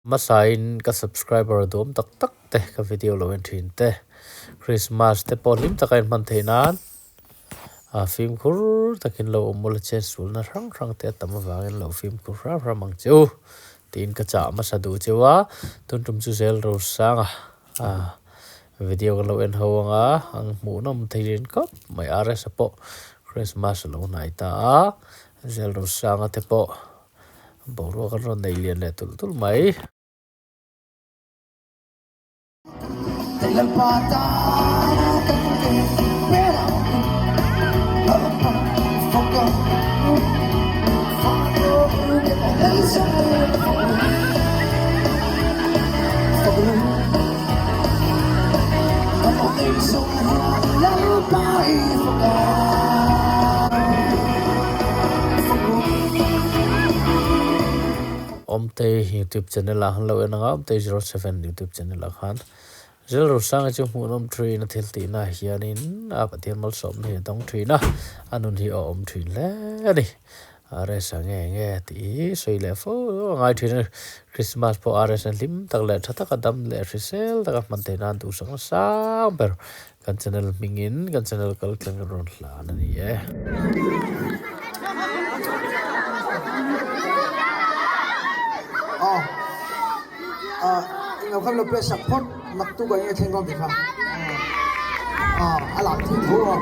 Hmasain ka subscriber duam tak tak te ka video lo en thin te Christmas te pawh hlim taka inhman theih nan ah fimkhur takin lo awm ula che sulna hrang hrang te a tam avangin lo fimkhur hram hram ang che u tiin ka chah hmasa duh cheu a tun tum chu zel rosanga ah video kan lo en ho anga ang hmuhnawm thei thin khawp mai RS-a pawh Christmas a lo hnai ta a zel rosanga te pawh. Boruak an rawn nei lian leh tulh tulh mai. Awmtei youtube channel ah han lo en anga Awmtei 07 youtube channel ah khan Rilru hranga chu hmuhnawm thin a thil tihna ah hianin a Pathian malsawmna hi a dawng thin a, a nun hi a awm thin hle a ni. RS a nge nge tih hi sawi leh fo a ngai thin a ni. Christmas pawh RS a hlim tak leh tha taka dam leh hrisel taka hman theih nan duhsak na sang ber kan channel hmingin kan channel kal thleng rawn hlan a ni e. Aw ah englo khan lo press sak phawt naktuk ah enge thleng dawn tih kha ah a lah thing tho a.